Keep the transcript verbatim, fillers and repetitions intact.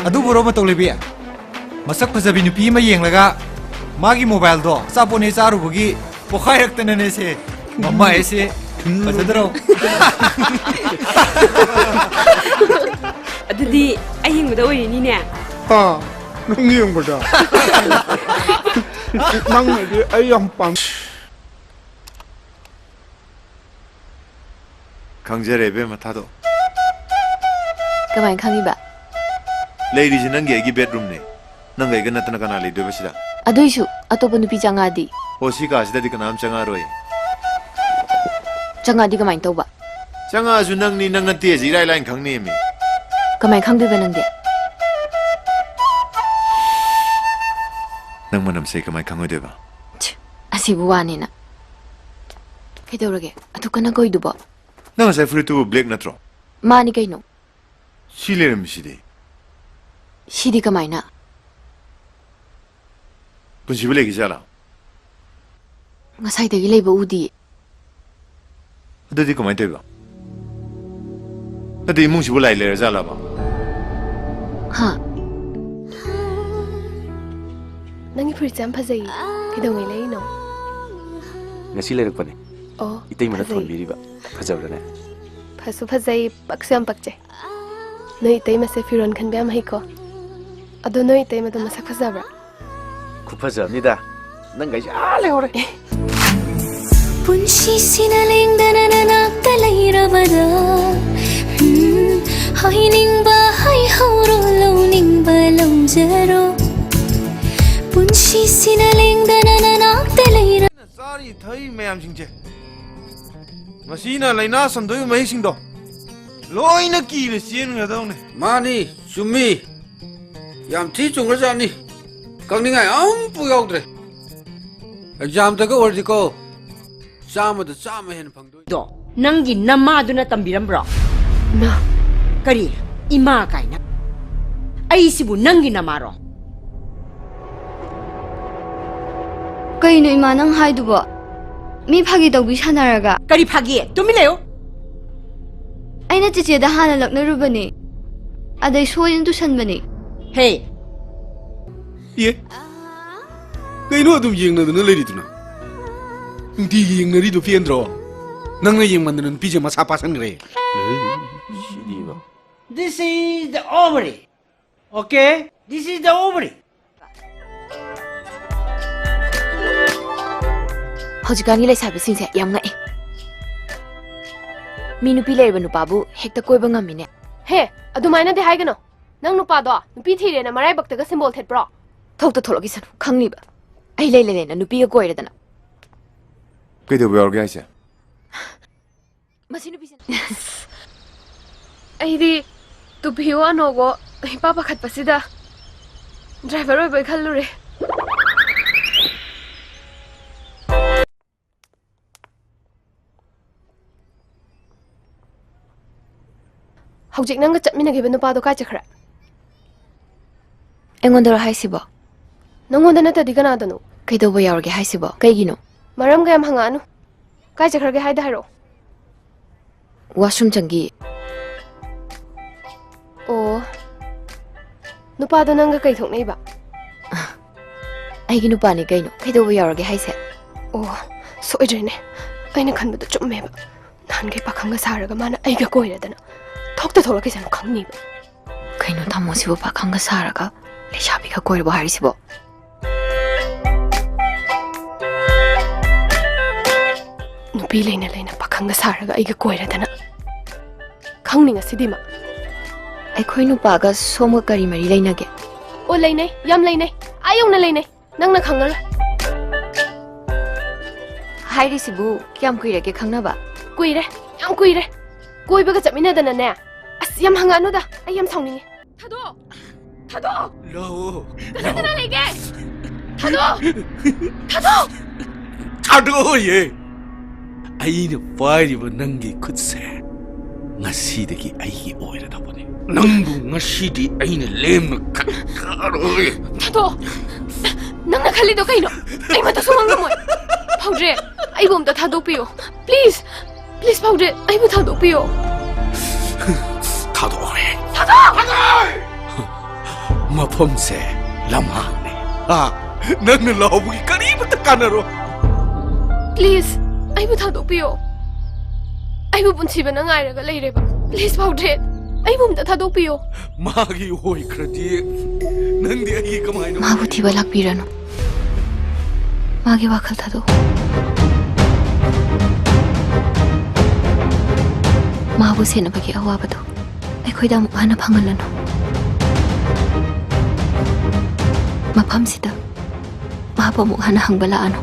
ꯑꯗꯨꯕꯨꯔꯣ ꯃꯇꯧ ꯂꯩꯕꯤ? ꯃꯁꯛ ꯐꯖꯕꯤ ꯅꯨꯄꯤ ꯑꯃ ꯌꯦꯡꯂꯒ ꯃꯥꯒꯤ ꯃꯣꯕꯥꯏꯜꯗꯣ ꯑꯆꯥꯄꯣꯠꯅꯦ ꯆꯥꯔꯨꯕꯒꯤ ꯄꯣꯈꯥꯏꯔꯛꯇꯅꯅꯦ ꯁꯦ꯫ ꯃꯃꯥꯏꯁꯦ ꯐꯖꯗ꯭ꯔꯣ? ꯑꯗꯨꯗꯤ ꯑꯩ ꯌꯦꯡꯕꯗ ꯑꯣꯏꯔꯅꯤꯅꯦ꯫ ꯑꯥ, ꯅꯪ ꯌꯦꯡꯕꯗ꯫ ꯅꯪꯅꯗꯤ ꯑꯩ ꯌꯥꯝ ꯄꯥꯝ- ꯈꯪꯖꯔꯦ ꯏꯕꯦꯝꯃ, ꯊꯥꯗꯣꯛ꯫ ꯀꯃꯥꯏꯅ ꯈꯪꯉꯤꯕ? ꯂꯩꯔꯤꯁꯦ ꯅꯪꯒꯤ ꯑꯩꯒꯤ ꯕꯦꯗꯔꯨꯝꯅꯦ꯫ ꯅꯪꯒ ꯑꯩꯒ ꯅꯠꯇꯅ ꯀꯅꯥ ꯂꯩꯗꯣꯏꯕ ꯁꯤꯗ? ꯑꯗꯨꯏꯁꯨ ꯑꯇꯣꯞꯄ ꯅꯨꯄꯤ ꯆꯪꯉꯛꯑꯗꯤ? ꯑꯣ, ꯁꯤ ꯀꯥꯁꯤꯗꯗꯤ ꯀꯅꯥꯝ ꯆꯪꯉꯛꯑꯔꯣꯏ꯫ ꯆꯪꯉꯛꯑꯗꯤ ꯀꯃꯥꯏꯅ ꯇꯧꯕ? ꯆꯪꯉꯛꯑꯁꯨ ꯅꯪꯅꯤ ꯅꯪ ꯅꯠꯇꯦꯁꯦ ꯏꯔꯥꯏ ꯂꯥꯏꯅ ꯈꯪꯅꯦꯃꯤ꯫ ꯀꯃꯥꯏꯅ ꯈꯪꯗꯣꯏꯕ ꯅꯪꯗꯤ? ꯅꯪ ꯃꯅꯝꯁꯦ ꯀꯃꯥꯏꯅ ꯈꯪꯉꯣꯏꯗꯣꯏꯕ? ꯊꯤ, ꯑꯁꯤꯕꯨ ꯋꯥꯅꯦꯅ꯫ ꯀꯩꯗꯧꯔꯒꯦ? ꯑꯗꯨ ꯀꯟꯅ ꯀꯣꯏꯗꯨꯕꯣ? ꯅꯪ ꯉꯁꯥꯏ ꯐꯨꯔꯤꯠꯇꯨꯕꯨ ꯕ꯭ꯂꯦꯛ ꯅꯠꯇ꯭ꯔꯣ? ꯃꯥꯅꯤ ꯀꯩꯅꯣ꯫ ꯁꯤ ꯂꯩꯔꯝꯃꯤꯁꯤꯗꯤ? ꯁꯤꯗꯤ ꯀꯃꯥꯏꯅ? ꯄꯨꯟꯁꯤꯕꯨ ꯂꯩꯈꯤꯖꯥꯠꯂꯥ? ꯉꯁꯥꯏꯗꯒꯤ ꯂꯩꯕ ꯎꯗꯤꯌꯦ꯫ ꯑꯗꯨꯗꯤ ꯀꯃꯥꯏꯅ ꯇꯧꯔꯤꯕ? ꯅꯠꯇꯦ, ꯏꯃꯨꯡꯁꯤꯕꯨ ꯂꯥꯏ ꯂꯩꯔꯖꯥꯠꯂꯕ? ꯍꯥ? ꯅꯪꯒꯤ ꯐꯨꯔꯤꯠꯁꯦ ꯌꯥꯝ ꯐꯖꯩꯌꯦ꯫ ꯀꯩꯗꯧꯉꯩ ꯂꯩꯔꯤꯅꯣ? ꯉꯁꯤ ꯂꯩꯔꯛꯄꯅꯦ꯫ ꯑꯣ, ꯏꯇꯩꯃꯅ ꯐꯖꯩ꯫ ꯊꯣꯟꯕꯤꯔꯤꯕ꯫ ꯐꯖꯕ꯭ꯔꯥꯅꯦ? ꯐꯁꯨ ꯐꯖꯩ, ꯄꯛꯁꯨ ꯌꯥꯝ ꯄꯛꯆꯩ꯫ ꯅꯣꯏ ꯏꯇꯩꯃꯁꯦ ꯐꯤꯔꯣꯜ ꯈꯟꯕ ꯌꯥꯝ ꯍꯩꯀꯣ꯫ ꯑꯗꯣ ꯅꯣꯏ ꯏꯇꯩꯃꯗꯣ ꯃꯁꯛ ꯐꯖꯕ꯭ꯔꯥ? ꯈꯨꯐꯖ ꯑꯃꯅꯤꯗ꯫ ꯅꯪꯒꯩꯁꯦ ꯑꯥ ꯂꯩꯍꯧꯔꯦ꯫ ꯄꯨꯟꯁꯤꯁꯤꯅ ꯂꯦꯡꯗꯅ ꯅꯅꯥꯛꯇ ꯂꯩꯔꯕꯗ, ꯎꯝ, ꯍꯥꯏꯅꯤꯡꯕ ꯍꯥꯏꯍꯧꯔꯣ, ꯂꯧꯅꯤꯡꯕ ꯂꯧꯖꯔꯣ꯫ ꯄꯨꯟꯁꯤꯁꯤꯅ ꯂꯦꯡꯗꯅ ꯅꯅꯥꯛꯇ ꯂꯩꯔ- ꯆꯥꯔꯤ ꯊꯛꯏ ꯃꯌꯥꯝꯁꯤꯡꯁꯦ, ꯃꯁꯤꯅ ꯂꯥꯏꯅꯥ ꯁꯟꯗꯣꯛꯏꯕ ꯃꯍꯤꯛꯁꯤꯡꯗꯣ ꯂꯣꯏꯅ ꯀꯤꯔ ꯆꯦꯟꯒꯗꯧꯅꯦ꯫ ꯃꯥꯅꯤ, ꯆꯨꯝꯃꯤ꯫ ꯌꯥꯝ ꯊꯤ ꯆꯨꯝꯈ꯭ꯔꯖꯥꯠꯅꯤ꯫ ꯀꯛꯅꯤꯡꯉꯥꯏ ꯑꯝꯐꯥꯎ ꯌꯥꯎꯗ꯭ꯔꯦ꯫ ꯑꯦꯛꯖꯥꯝꯗꯒ ꯑꯣꯏꯔꯗꯤꯀꯣ, ꯆꯥꯝꯃꯗ ꯆꯥꯝꯃ ꯍꯦꯟꯅ ꯐꯪꯗꯣꯏꯅꯤ꯫ ꯗꯣ ꯅꯪꯒꯤ ꯅꯃꯥꯗꯨꯅ ꯇꯝꯕꯤꯔꯝꯕ꯭ꯔꯣ? ꯏꯃꯥ꯫ ꯀꯔꯤ? ꯏꯃꯥ ꯀꯥꯏꯅ? ꯑꯩꯁꯤꯕꯨ ꯅꯪꯒꯤ ꯅꯃꯥꯔꯣ? ꯀꯩꯅꯣ ꯏꯃꯥ ꯅꯪ ꯍꯥꯏꯗꯨꯕꯣ? ꯃꯤ ꯐꯥꯒꯤ ꯇꯧꯕꯤ ꯁꯥꯟꯅꯔꯒ꯫ ꯀꯔꯤ ꯐꯥꯒꯤ? ꯇꯨꯃꯤꯟ ꯂꯩꯌꯨ꯫ ꯑꯩꯅ ꯆꯦꯆꯦꯗ ꯍꯥꯟꯅ ꯂꯛꯅꯔꯨꯕꯅꯦ꯫ ꯑꯗꯩ ꯁꯣꯏꯗꯅ ꯇꯨꯁꯟꯕꯅꯦ꯫ ꯍꯦ! ꯑꯦ? ꯀꯩꯅꯣ ꯑꯗꯨꯝ ꯌꯦꯡꯅꯗꯅ ꯂꯩꯔꯤꯗꯨꯅ? ꯅꯨꯡꯇꯤꯒꯤ ꯌꯦꯡꯅꯔꯤꯗꯨ ꯄꯦꯟꯗ꯭ꯔꯣ? ꯅꯪꯅ ꯌꯦꯡꯃꯟꯗꯅ ꯅꯨꯄꯤꯁꯦ ꯃꯁꯥ ꯄꯥꯁꯟꯈ꯭ꯔꯦ꯫ ꯁꯤꯗꯤꯕ꯫ This is the ovary. Okay? This is the ovary. ꯍꯧꯖꯤꯛꯀꯥꯟꯒꯤ ꯂꯩꯁꯥꯕꯤꯁꯤꯡꯁꯦ ꯌꯥꯝ ꯉꯛꯑꯦ꯫ ꯃꯤ ꯅꯨꯄꯤ ꯂꯩꯔꯕ ꯅꯨꯄꯥꯕꯨ ꯍꯦꯛꯇ ꯀꯣꯏꯕ ꯉꯝꯃꯤꯅꯦ꯫ ꯍꯦ, ꯑꯗꯨꯃꯥꯏꯅꯗꯤ ꯍꯥꯏꯒꯅꯣ꯫ ꯅꯪ ꯅꯨꯄꯥꯗꯣ ꯅꯨꯄꯤ ꯊꯤꯔꯦꯅ ꯃꯔꯥꯏꯕꯛꯇꯒ ꯁꯤꯝꯕꯣꯜ ꯊꯦꯠꯄ꯭ꯔꯣ? ꯊꯣꯛꯇ ꯊꯣꯛꯂꯛꯈꯤꯁꯅꯨ, ꯈꯪꯅꯤꯕ꯫ ꯑꯩ ꯂꯩ ꯂꯩ ꯂꯩꯅ ꯅꯨꯄꯤꯒ ꯀꯣꯏꯔꯗꯅ꯫ ꯀꯩꯗꯧꯕ ꯌꯥꯎꯔꯒꯦ ꯍꯥꯏꯁꯦ? ꯃꯁꯤ ꯅꯨꯄꯤꯁꯦ꯫ ꯑꯩꯗꯤ ꯇꯨꯄꯤꯑꯣ ꯑꯅꯣꯛꯑꯣ ꯏꯄꯥ ꯄꯥꯈꯠꯄꯁꯤꯗ ꯗ꯭ꯔꯥꯏꯚꯔ ꯑꯣꯏꯕꯩ ꯈꯜꯂꯨꯔꯦ꯫ ꯍꯧꯖꯤꯛ ꯅꯪꯒ ꯆꯠꯃꯤꯟꯅꯈꯤꯕ ꯅꯨꯄꯥꯗꯣ ꯀꯥꯏ ꯆꯠꯈ꯭ꯔꯦ? ꯑꯩꯉꯣꯟꯗꯔꯣ ꯍꯥꯏꯁꯤꯕꯣ? ꯅꯪꯉꯣꯟꯗ ꯅꯠꯇꯗꯤ ꯀꯅꯥꯗꯅꯣ? ꯀꯩꯗꯧꯕ ꯌꯥꯎꯔꯒꯦ ꯍꯥꯏꯁꯤꯕꯣ? ꯀꯩꯒꯤꯅꯣ? ꯃꯔꯝꯒ ꯌꯥꯝ ꯍꯪꯉꯛꯑꯅꯨ꯫ ꯀꯥꯏ ꯆꯠꯈ꯭ꯔꯒꯦ ꯍꯥꯏꯗ ꯍꯥꯏꯔꯛꯑꯣ꯫ ꯋꯥꯁꯔꯨꯝ ꯆꯪꯈꯤ꯫ ꯑꯣ, ꯅꯨꯄꯥꯗꯣ ꯅꯪꯒ ꯀꯩ ꯊꯣꯛꯅꯩꯕ? ꯑꯩꯒꯤ ꯅꯨꯄꯥꯅꯤ ꯀꯩꯅꯣ, ꯀꯩꯗꯧꯕ ꯌꯥꯎꯔꯒꯦ ꯍꯥꯏꯁꯦ? ꯑꯣ, ꯁꯣꯏꯗ꯭ꯔꯦꯅꯦ꯫ ꯑꯩꯅ ꯈꯟꯕꯗꯣ ꯆꯨꯝꯃꯦꯕ꯫ ꯅꯍꯥꯟꯈꯩ ꯄꯥꯈꯪꯒ ꯁꯥꯔꯒ ꯃꯥꯅ ꯑꯩꯒ ꯀꯣꯏꯔꯗꯅ ꯊꯣꯛꯇ ꯊꯣꯛꯂꯛꯈꯤꯁꯅꯨ, ꯈꯪꯅꯤꯕ꯫ ꯀꯩꯅꯣ ꯇꯥꯃꯣꯁꯤꯕꯨ ꯄꯥꯈꯪꯒ ꯁꯥꯔꯒ ꯂꯩꯁꯥꯕꯤꯒ ꯀꯣꯏꯔꯕꯣ ꯍꯥꯏꯔꯤꯁꯤꯕꯣ? ꯅꯨꯄꯤ ꯂꯩꯅ ꯂꯩꯅ ꯄꯥꯈꯪꯒ ꯁꯥꯔꯒ ꯑꯩꯒ ꯀꯣꯏꯔꯗꯅ꯫ ꯈꯪꯅꯤ ꯉꯁꯤꯗꯤ ꯃꯥ꯫ ꯑꯩꯈꯣꯏ ꯅꯨꯄꯥꯒ ꯁꯣꯝꯒ ꯀꯔꯤ ꯃꯔꯤ ꯂꯩꯅꯒꯦ? ꯑꯣ, ꯂꯩꯅꯩ, ꯌꯥꯝ ꯂꯩꯅꯩ, ꯑꯥ ꯌꯧꯅ ꯂꯩꯅꯩ꯫ ꯅꯪꯅ ꯈꯪꯉꯔꯣꯏ꯫ ꯍꯥꯏꯔꯤꯁꯤꯕꯨ ꯀꯌꯥꯝ ꯀꯨꯏꯔꯒꯦ ꯈꯪꯅꯕ? ꯀꯨꯏꯔꯦ, ꯌꯥꯝ ꯀꯨꯏꯔꯦ꯫ ꯀꯣꯏꯕꯒ ꯆꯠꯃꯤꯟꯅꯗꯅꯅꯦ꯫ ꯑꯁ, ꯌꯥꯝ ꯍꯪꯉꯛꯑꯅꯨꯗ, ꯑꯩ ꯌꯥꯝ ꯁꯥꯎꯅꯤꯡꯉꯦ꯫ ꯊꯥꯗꯣꯛ! ꯊꯥꯗꯣꯛ! ꯂꯧ! ꯀꯅꯥ ꯀꯅꯥ ꯂꯩꯒꯦ? ꯊꯥꯗꯣꯛ! ꯊꯥꯗꯣꯛ! ꯊꯥꯗꯣꯛꯑꯣꯏꯌꯦ! ꯑꯩꯅ ꯄꯥꯏꯔꯤꯕ ꯅꯪꯒꯤ ꯈꯨꯠꯁꯦ ꯉꯁꯤꯗꯒꯤ ꯑꯩꯒꯤ ꯑꯣꯏꯔꯗꯧꯕꯅꯤ꯫ ꯅꯪꯕꯨ ꯉꯁꯤꯗꯤ ꯑꯩꯅ ꯂꯦꯝꯅ ꯀꯠꯊꯔꯣꯏ꯫ ꯊꯥꯗꯣꯛ! ꯅꯪꯅ ꯈꯜꯂꯤꯗꯣ ꯀꯩꯅꯣ? ꯑꯩ ꯃꯇꯧ ꯁꯨꯡꯉꯝ ꯉꯝꯃꯣꯏ꯫ ꯐꯥꯎꯗ꯭ꯔꯦ, ꯑꯩꯕꯨ ꯑꯝꯇ ꯊꯥꯗꯣꯛꯄꯤꯌꯣ꯫ Please! Please, ꯐꯥꯎꯗ꯭ꯔꯦ, ꯑꯩꯕꯨ ꯊꯥꯗꯣꯛꯄꯤꯌꯣ꯫ ꯊꯥꯗꯣꯛꯑꯣꯏ꯫ ꯊꯥꯗꯣꯛ! ꯃꯐꯝꯁꯦ ꯂꯝꯍꯥꯡꯅꯤ꯫ ꯑꯥ, ꯅꯪꯅ ꯂꯥꯎꯕꯒꯤ ꯀꯔꯤꯃꯠꯇ ꯀꯥꯟꯅꯔꯣꯏ꯫ ꯄ꯭ꯂꯤꯖ, ꯑꯩꯕꯨ ꯊꯥꯗꯣꯛꯄꯤꯌꯣ꯫ ꯑꯩꯕꯨ ꯄꯨꯟꯁꯤꯕꯅ ꯉꯥꯏꯔꯒ ꯂꯩꯔꯦꯕ꯫ ꯄ꯭ꯂꯤꯖ, ꯃꯥꯎꯗ꯭ꯔꯦꯠ, ꯑꯩꯕꯨ ꯑꯝꯇ ꯊꯥꯗꯣꯛꯄꯤꯌꯣ꯫ ꯃꯥꯒꯤ ꯑꯣꯏꯈ꯭ꯔꯗꯤ ꯅꯪꯗꯤ ꯑꯩꯒꯤ ꯀꯃꯥꯏꯅ ꯃꯥꯕꯨ ꯊꯤꯕ ꯂꯥꯛꯄꯤꯔꯅꯨ꯫ ꯃꯥꯒꯤ ꯋꯥꯈꯜ ꯊꯥꯗꯣꯛꯎ꯫ ꯃꯥꯕꯨ ꯁꯦꯟꯅꯕꯒꯤ ꯑꯋꯥꯕꯗꯨ ꯑꯩꯈꯣꯏꯗ ꯑꯃꯨꯛ ꯍꯟꯅ ꯐꯪꯍꯜꯂꯅꯨ꯫ ꯃꯐꯝꯁꯤꯗ ꯃꯥꯕꯨ ꯑꯃꯨꯛ ꯍꯟꯅ ꯍꯪꯕ ꯂꯥꯛꯑꯅꯨ꯫